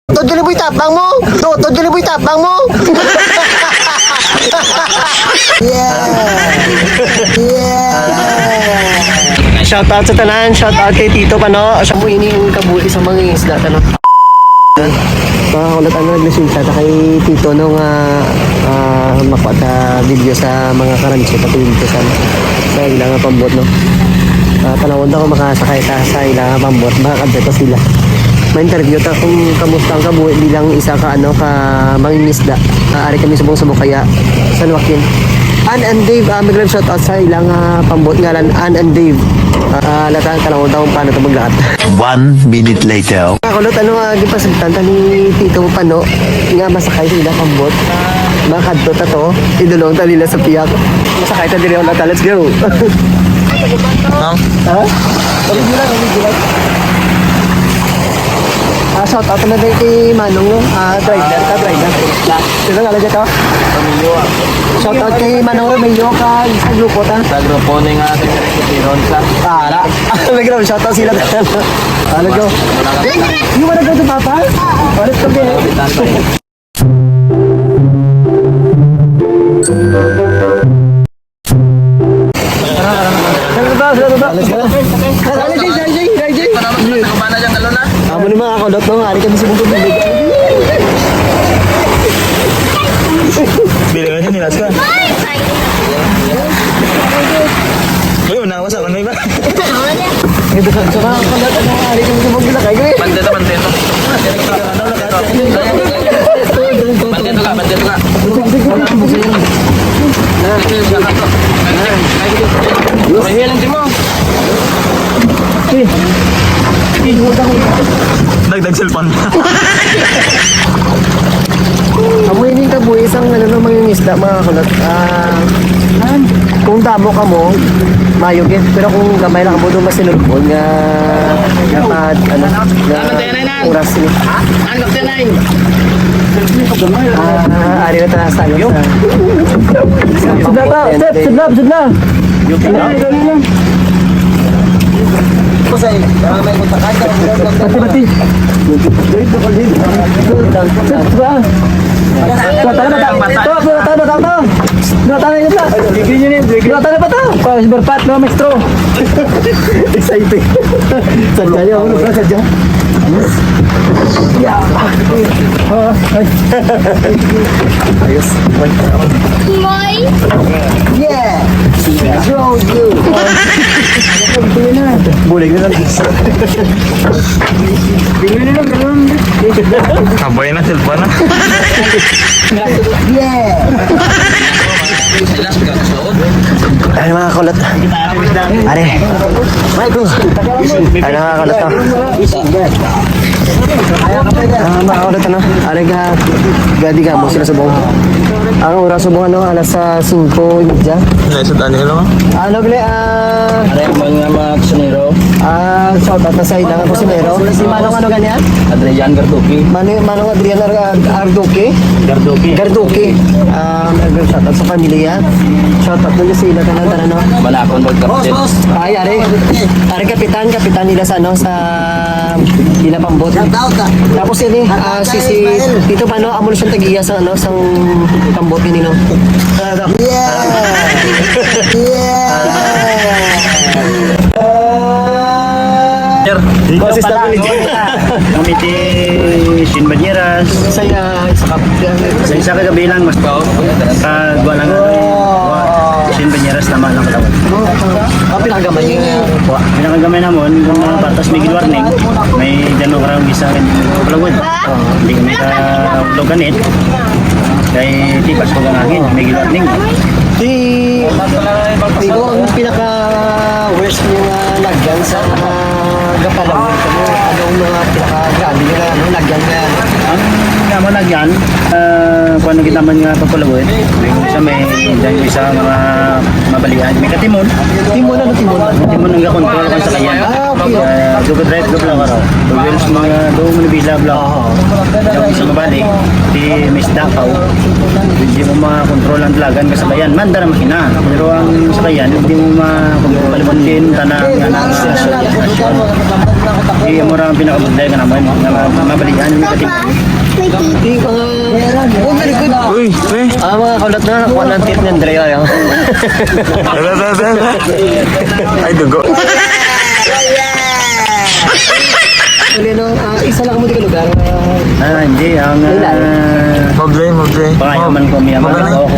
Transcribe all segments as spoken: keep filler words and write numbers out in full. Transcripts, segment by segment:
Tod gali boy tapang mo. To, tod gali boy tapang mo. Yeah. Yeah. Shout out sa tanan, shout out kay Tito Pano. Siya mo ini yung kabuhi sa mga isda, ano. Mga kakulot, ano, naglisensya ta kay Tito, no, nga, ah, makuha ta video sa mga karancho, pati dito sa, sa ilang pambot, no. Ah, tanawon daw makasakay ta sa ilang pambot, makakadto ta sila. Ma-interview ta kung kamusta ang kabuhi bilang isa ka, ano, ka mangingisda. Ah, ari kami subong sa Bukaya, San Joaquin. Ann and Dave, ah, mag-shout out sa ilang, ah, pambot, ngalan Ann and Dave. Ah, lata, tanawon daw kung paano to maglakat. One minute later. Kakulot, ano nga gipasagtan ta ni Tito Pano nga masakay sa ila pambot? Makadto ta to, idulong ta nila sa piyak. Masakay ta diri, wala ta. Let's go. Ma'am? Ha? Original, original. Ah, shout out na din kay Manong, no? Ah, driver, ka driver. Sino nga lagi to? Shout out kay Manong Romeo, ka sa grupo ta. Sa grupo ni nga ating si Ronza. Ah, ala. May grabe, shout out sila. Ano to? You wanna go to Papa? What is the Amo ni mga kakulot, no? Ari kami sa bundok. Bili na siya, nilas ka. Uy, unawa sa ano iba? Ito sa, sa mga kakulot, ano, ari kami sa bundok, ay, uy. Pantay to, pantay to. Pantay to ka, pantay to ka. Mahiya lang, Timo. Dagdag cellphone. Amo ining kabuhi sang, ano, no, mangingisda, mga kakulot. Ah, kung damo kamo, mayo gid. Pero kung gamay lang kamo, doon masinulpon nga, nga pad, ano, nga oras ni. Ah, ari na ta sa, ano, sa Sudla pa, Sep, sudla, sudla. Pati, pati. Sep, sudla. Sudla, tara, tara, tara, tara, tara. Sudla, tara, tara. Sudla, tara, pa, tara. Pa, si Berpat, no, maestro. Exciting. Sadya, ano ka, sadya? Yeah. Ah, ay. Ayos. Moy! Yeah! Show you! Bulig na lang. Bili na lang, ganun. Sabay na, cellphone na. Yeah! Ay, mga kulot. Are. Michael. Ano, mga kulot, no? Ah, mga kulot, ano? Are ka, gadi ka mo sila subong. Ang oras subong, ano, alas, ah, singko y medya. Ano, sa tanong, ano? Ano, gali, ah, Are, mga, mga kusinero. Ah, shout out na sa ilang kusinero. Si Manong ano ganyan? Adrian Garduki. Mani-, Manong Adrian Ar-, Ar-, Arduki? Garduki. Garduki. Ah, shout out sa pamilya. Shout out na sa ila tanan, tanan, no? Manakon, magkapatid. Ay, are. Are, kapitan, kapitan nila sa, ano, sa ila pambot. Shout out, ah. Tapos yun, eh, ah, si, si Tito Pano, amo na siyang tag-iya sa, ano, sa pambot yun, no? Yeah! Yeah! Sir, dito pala, no? Committee Shin Banyeras. Sa, ah, sa kap-, Sa isa ka gabi lang, mas, ah, wala nga. Shin Banyeras, tama lang, katawag. Ah, pinakamay niya. Pinakamay namon, kung, ah, patas may warning, may dano karang isa, Palawan. Hindi kami ka-, ulog ganit. Kay tipas ko ang hangin, may warning. Di, di ko ang pinaka-worst nga lagyan sa mga gapalawan. Ano ang mga pinaka-grabe nga, ano, lagyan nga? Ang nga mo lagyan, ah, kung ano kita man nga papalawin, yung isa may, dyan yung isa mga mabalian. May katimon. Timon, ano, timon? Timon ang gakontrol kung sa kayan. Ah, okay. Ah, dugo drive, dugo lang, ano. Dugo yung mga, dugo mo nabila, bla. Oo. Yung sa mabalik, di may isda ka, oh. Hindi mo makontrol ang dalagan kasabayan. Manda na makina. Pero ang sakayan, hindi mo makontrol. Hindi mo tanang nga na. Hindi mo ra ang pinakabudlay ka naman. Na mabalian yung kating. Uy, pre. Ah, mga kaulot na, nakuha ng tip ni Andrea, yun. Bebe, bebe, bebe. Ay, dugo. Actually, no, ah, isa lang mo di ka lugar. Ah, hindi. Ang, ah, Mablay, mablay. Pangayo man ko, miya man ako.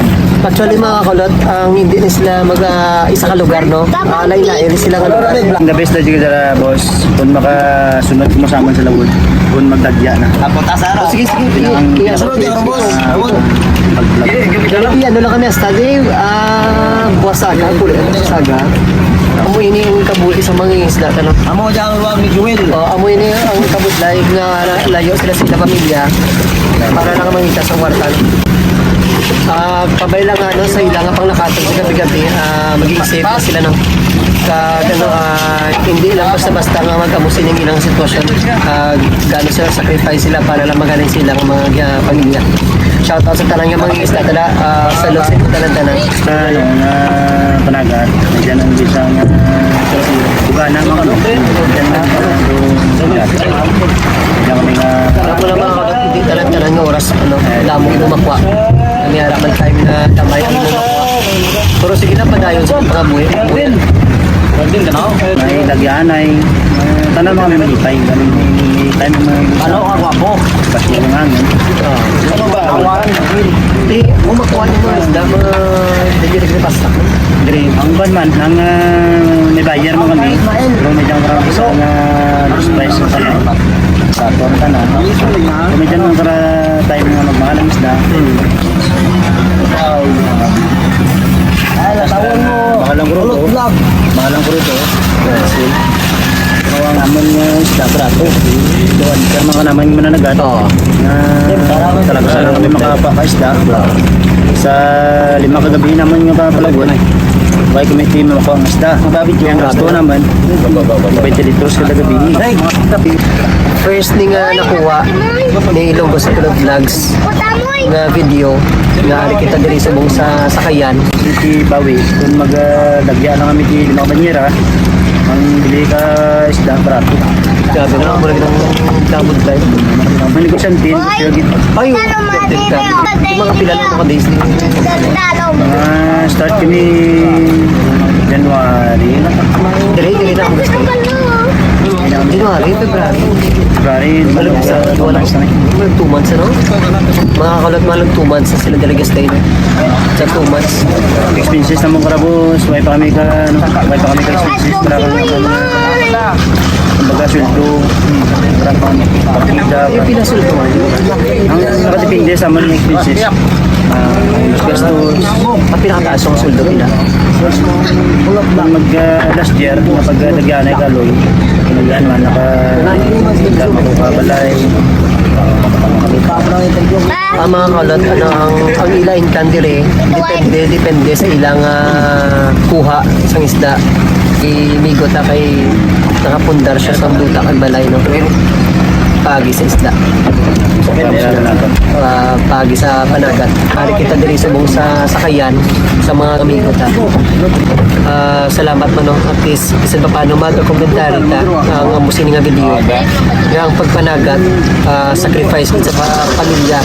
Actually, mga kaulot, ang hindi na sila mag, ah, isa ka lugar, no? Ah, lain-lain sila nga lugar. The best na dyan, boss. Kung makasunod mo sa amin sa lawod, kung magdagya na. Tapos, asa, oh, sige, sige, sige. Ang, Iya, sunod, iya, boss. Ah, pag-vlog. Iya, ano lang kami, hasta di, ah, buwas aga, kulit ang buwas aga. Amo ini ang kabuhi sa mga isda, ano? Amo dyan ang luwag ni Jewel. Oh, amo ini ang kabudlay nga layo sila sa pamilya para lang mangita sa kwarta. Ah, kabay lang, ano, sa ila nga panglakaton sa gabi-gabi, ah, mag-iisip na sila ng ka, ano, ah, hindi lang basta-basta nga mag-amo sining ilang sitwasyon. Ah, gano'n sila sacrifice sila para lang magaling sa ilang mga, ah, pamilya. Shout out sa tanan nga mga isda, tala, ah, salute sa tanan-tanan. Sa, ano, nga panagat, nandiyan ang isang, ah, bugana, mga ano, nandiyan ang, ah, nandiyan kami nga Alam mo naman, hindi tanan-tanan nga oras, ano, damo mo makuha. May ara man time na tamay ang imo makuha. Pero sige na, padayon sa pangabuhi. May lagyan ay, ah, tanan mga may malipay. Ganun, may time na Ano ka gwapo? Basta yung hangin. Ah. Ano ba? Awan. Di mo makuha yung mga isda, mga dili rin pasta. Diri, ang kwan man, ang, ah, may buyer mo kami. Pero may dyan karang isa nga, ah, price sa kanya. Sa aton ka na. Kung may dyan ang kara time nga magmahal ang isda. Ay, natawan mo. Mahal ang grupo. Ulot vlog. Mahal ang grupo. Pero ang amon nga isda, barato. Doon, kaya mga naman yung mananagat. Oo. Na talaga sana kami makapakaisda. Sa lima kagabi naman nga papalagon. Why kami team ako ang isda? Ang gasto naman. Twenty litros kada gabi. First ni nga nakuha ni Ilonggo sa Tulog Vlogs nga video nga ari kita diri subong sa sakayan. City Bawi, kung mag, ah, dagya lang kami di lima ka banyera, ang bili ka isda, barato. Grabe na, mura kitang damod tayo. May negosyante, Ay! Ay, Ano, mami, worth it ka. Meron Yung mga pila na mga days ni Mga start kami January. Dali, dali na ako gusto. January, February. February, Ano, sa sa two months na. Mga kalat, mga two months na sila dalaga stay na. Sa two months. Expenses naman karabos, may pa kami ka, ano, may pa kami ka expenses para kami. Kumbaga, sweldo. Hmm. Para pang partida. Yung pinasweldo mo? Ang nakadepende sa amon nga expenses. Ah, gastos. Ang pinakataas ang sweldo nila. Kung mag, ah, last year, nga pag, ah, nagyanay kaloy, nagyan man, naka, naka, makabalay. Ang mga kalat, ano, ang, ang ila income dire, depende, depende sa ilang, ah, kuha sang isda. Amigo ta kay nakapundar siya sa duta kag balay, no? Paagi sa isda. Ah, paagi sa panagat. Ari kita diri subong sa sakayan sa mga amigo ta. Ah, salamat man, no? At least, bisan pa paano, mag-commentary ta ang amo sini nga video. Nga ang pagpanagat, ah, sacrifice gid sa pa-, pamilya.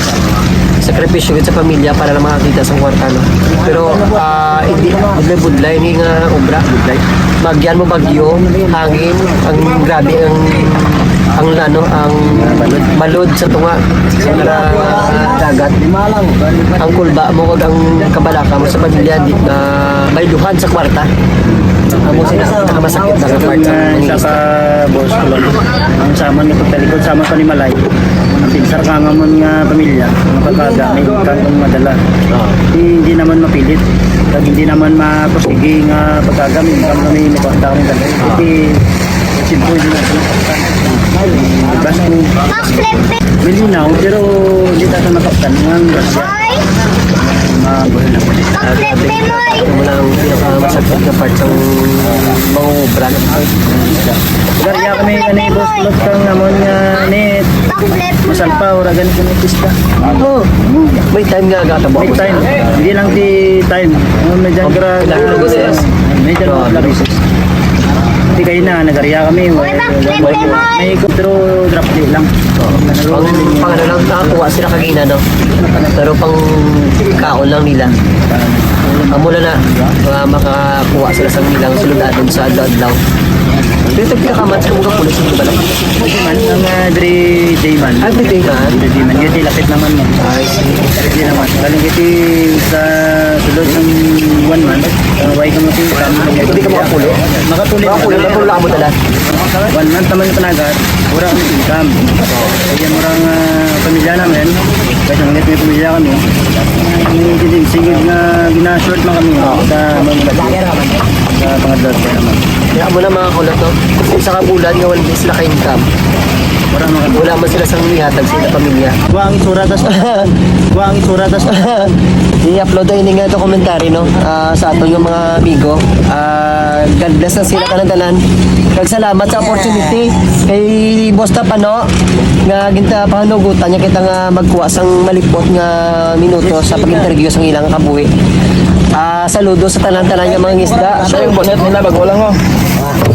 Sakripisyo gid sa pamilya para lang makakita sa kwarta, no? Pero, ah, hindi budlay-budlay ni nga obra. Magyan mo bagyo, hangin, ang grabe ang, ang ano, ang balod sa tunga sa dagat. Ang kulba mo kag ang kabalaka mo sa pamilya, di na may duhan sa kwarta. Amo sila ang pinakamasakit na sa part sa Ang mga isa isda. pa, boss, kulon. Ang sama ni pagtalikod, sama pa ni Malay. Ang pinsar ka nga mon nga pamilya, ang pagkaga, may income kang madala. Oo. Di, hindi naman mapilit. Kag hindi naman mapusigi nga pagkaga, may income kami, may kwarta kami dala. Kasi, simple din natin. Basta, may linaw, pero hindi natin makaptan. Ang grasya. Ay! Mga Ang pinakamasakit na part sa mangobra. Garya kami nga ni boss, lot kang amon nga ni Backflip Salpa, ora gani kami pista. Oh, may time nga gatabo. May time. Hindi lang di time. Ano, may dyan gra-, may dyan mga plabisis. Hindi kayo na, nag-area kami. May, may, may, may, pero drop di lang. Pang, pang ano lang, nakakuha sila kagina, no? Pero pang kaon lang nila. Amo na na, mga makakuha sila sa nilang sulod-anon sa adlaw-adlaw. Pero tagpila ka months ka mga pulis sa balay? Dayman, ang, ah, diri Dayman. Ah, diri Dayman. Diri Dayman. Yun, di lapit naman mo. Ay, sige. Diri naman. Galing kita sa sulod ng one month. Ang way ka mo sa income. Hindi ka makapulo? Makapulo. Makapulo lang mo dala. One month naman yung panagat. Wala kami income. Kaya murang, ah, pamilya namin. Kaya sa mga may pamilya kami. Ang sige nga gina-short man kami sa mga sa mga vlog pa naman. Kaya mo na mga kulot, no? Isa ka bulan nga one days naka-income. Wala man. Wala man sila sang ihatag sa ila pamilya. Kuha ang itsura, tas, kuha ang itsura, tas. I-upload na ini nga documentary, no? Ah, sa aton nga mga amigo. Ah, God bless na sila tanan-tanan. Kag salamat sa opportunity kay Boss Tap, ano, nga ginta pahanugutan niya kita nga magkuha sang malipot nga minuto sa pag-interview sang ilang kabuhi. Ah, saludo sa tanan-tanan nga mga isda. Siya yung bonnet nila, bago lang, oh.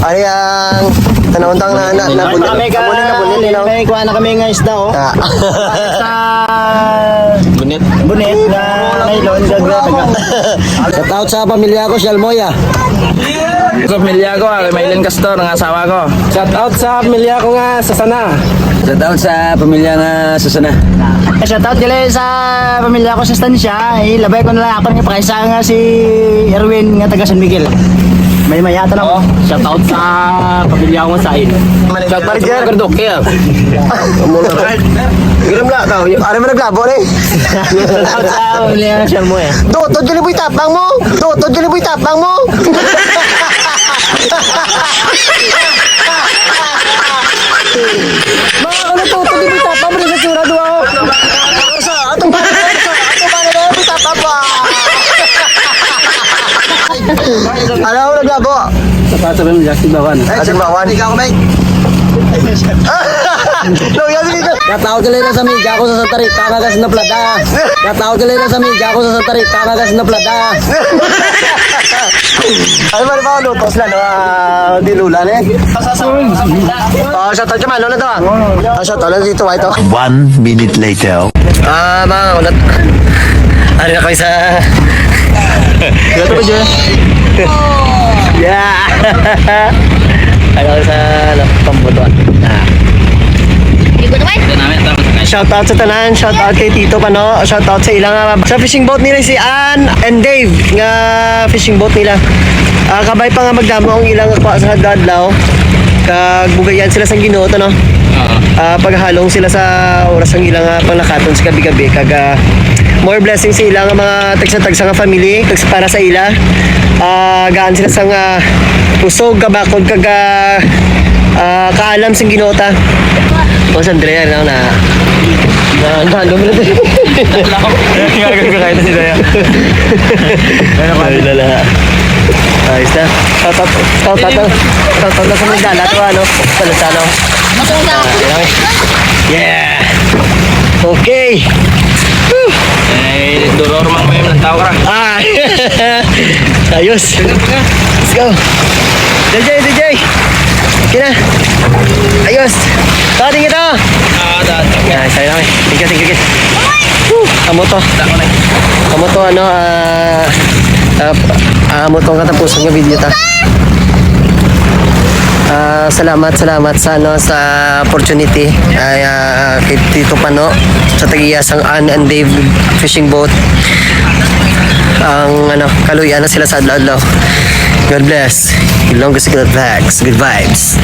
Ari ang tanawon tang na, na, na, Ay, bonnet. Kami ka, Amo na, na, bonnet, you know? May kuha na kami nga isda, oh. Ah. Sa Bunit. Bunit na nylon, gagawin. Shout out sa pamilya ko, si Almoy, ah. Sa pamilya ko, ah, kay Maylin Castor, ang asawa ko. Shout out sa pamilya ko nga sa Sana. Shout out sa pamilya nga sa Sana. Shout out gali sa pamilya ko sa Estancia. Eh, labay ko na lang ako nga pakaisa nga si Erwin nga taga San Miguel. May mayata na. Oh, shout out sa pamilya ko sa Sain. Shout out sa Manager. Mga Gardoke, ah. Ganun lang, tao. Ano man naglabo, eh? Shout out sa pamilya nga sa Almoy, ah. Dutod gali boy tapang mo. Dutod gali boy tapang mo. Mga ano to, to, di mo tapang mo sa tsura, duwa, oh. Sa, ato ba, sa, ato ba, di mo tapang mo? Ano ang naglabo? Sa pato rin, Justin Bawan. Ay, Justin Bawan. Ikaw, Mike. No, yan, sige. Katao sila na sa media ko sa Santa Rita, nga gas na plada. Katao sila na sa media ko sa Santa Rita, nga gas na plada. Ay, mali ba, lutos na, no? Ah, di lula, eh. Ah, shout out ka man, Lola, to, ah. Ah, shout out, dito, ah, ito. One minute later. Ah, mga ulat. Ano na kami sa Ano ba, Joy? Yeah. Ano sa, ano, pambuto. Ah. Hindi ko naman. Shout out sa tanan, shout out kay Tito Pano, shout out sa ilang, ah, sa fishing boat nila si Ann and Dave nga fishing boat nila. Ah, kabay pa nga magdamo ang ilang kuha sa adlaw. Kag bugayan sila sang Ginoo to, no? Oo. Ah, paghalong sila sa oras sang ilang, ah, panglakaton sa gabi-gabi. Kag, ah, more blessing sa ilang mga tagsa-tagsa nga family, tagsa para sa ila. Ah, gaan sila sang, ah, usog, kabakod, kag, ah, ah, kaalam sang Ginoo ta. O, si Andrea, ano na? Na, na, ano mo na to? Nga, gagawin ko kahit sila yan. Ano pa? Ay, lala. Ayos na. Shout out, shout out, shout out na sa mga gala to, ano? Sa Luzano. Ah, yun lang. Yeah! Okay! Ay, duror mang may mga tao ka. Ah! Ayos! Let's go! D J, D J! Kina! Ayos! Tawagin kita! Ah, daan. Yan, sa'yo lang eh. Thank you, thank you, thank you. Woo! Amo to. Ako na. Amo to, ano, ah, ah, ah, amo to ang katapusan nga video ta. Ah, salamat, salamat sa, ano, sa opportunity. Ay, ah, kay Tito Pano, sa tagiya sang Ann and Dave Fishing Boat. Ang, ano, kaluyan na sila sa adlaw-adlaw. God bless. Ilonggo sa good vibes. Good vibes.